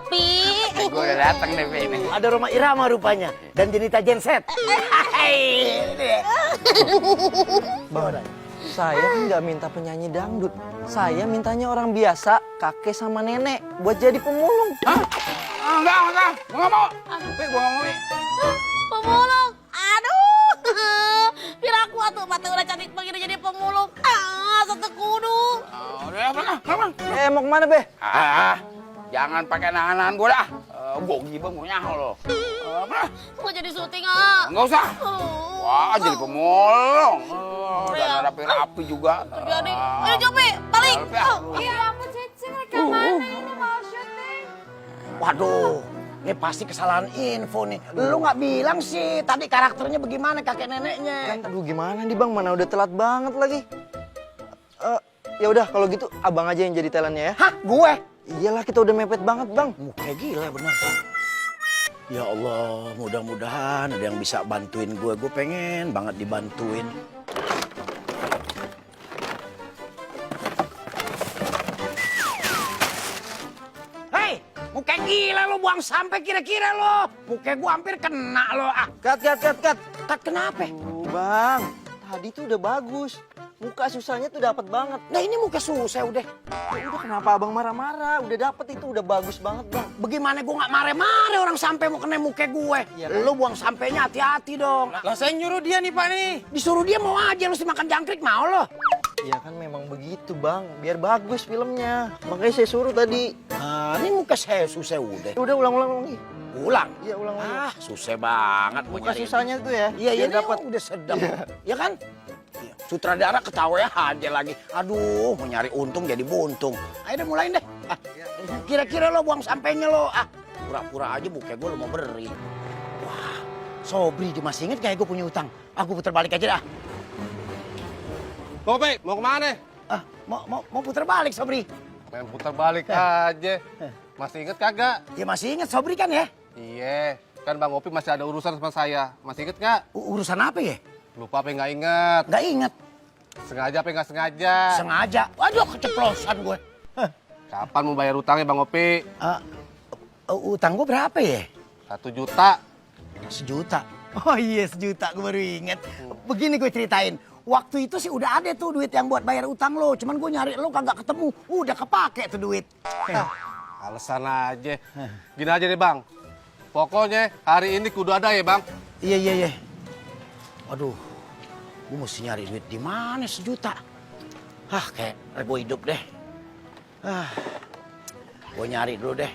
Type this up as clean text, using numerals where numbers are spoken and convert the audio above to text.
Pi. Gue udah datang deh, Pi, ini. Ada Roma Irama rupanya dan Jenita Genset. Bang, saya kan nggak minta penyanyi dangdut. Saya mintanya orang biasa, kakek sama nenek, buat jadi pemulung. Hah? Enggak. Gue nggak mau. Pi, gue nggak mau, Pi. Pemulung. Aduh. Biar aku atuh mati udah cantik begini jadi pemulung. Satu kudu. Udah, pulang. Mau kemana, Be? Jangan pakai nahan-nahan gue dah. Gue gibeng mau nyaho lo. Mau jadi syuting Enggak usah. Wah, jadi pemulung. Dan Iya. rapi-rapi juga. Jadi, ayo Jopi, balik. Iya, aku Cicing rekaman ini mau syuting. Waduh, ini pasti kesalahan info nih. Lu nggak bilang sih tadi karakternya bagaimana kakek neneknya. Aduh, gimana nih, Bang? Mana udah telat banget lagi. Ya udah, kalau gitu abang aja yang jadi talentnya ya. Hah, gue? Iyalah, kita udah mepet banget, Bang. Kayak gila bener. Ya Allah, mudah-mudahan ada yang bisa bantuin gue. Gue pengen banget dibantuin. Hei, muka gila lo buang sampai kira-kira lo. Muka gue hampir kena lo. Cut. Kat kenapa? Bang, tadi tuh udah bagus. Muka susahnya tuh dapat banget. Nah ini muka susah udah. Ya udah, kenapa abang marah-marah? Udah dapet itu, udah bagus banget, Bang. Bagaimana gue nggak mare-mare orang sampai mau kena muka gue. Iya, kan? Lo buang sampainya hati-hati dong. Lah saya nyuruh dia nih Pak nih. Disuruh dia mau aja, lo sih makan jangkrik mau lo. Iya kan memang begitu, Bang. Biar bagus filmnya. Makanya saya suruh tadi. Nah, ini muka saya susah udah. Udah ulang-ulang lagi. Ulang? Iya, ulang-ulang. Susah banget. Muka susahnya tuh ya. Iya, biar ini dapat. udah sedap. Ya kan? Iya. Sutradara ketawa aja lagi. Aduh, mau nyari untung jadi buntung. Ayo deh mulain deh. Kira-kira lo buang sampainya lo. Pura-pura aja muka gue lo mau beri. Wah, Sobri dia masih inget kayak gue punya utang. Aku putar balik aja dah. Kopi, mau kemana? Mau putar balik Sobri. Main putar balik aja. Masih inget kagak? Ya masih inget Sobri kan ya? Iya, kan Bang Opi masih ada urusan sama saya. Masih inget nggak? Urusan apa ya? Lupa apa nggak inget? Nggak inget. Sengaja apa nggak sengaja? Sengaja. Waduh, keceplosan gue. Kapan mau bayar utangnya Bang Opi? Utang gue berapa ya? 1 juta. 1 juta. Oh iya 1 juta, gue baru inget. Begini gue ceritain. Waktu itu sih udah ada tuh duit yang buat bayar utang lo. Cuman gue nyari lo kagak ketemu. Udah kepake tuh duit. Alasan aja. Gini aja deh Bang. Pokoknya hari ini kudu ada ya Bang. Iya. Waduh, gue mesti nyari duit di mana 1 juta. Kayak rebo hidup deh. Gue nyari dulu deh.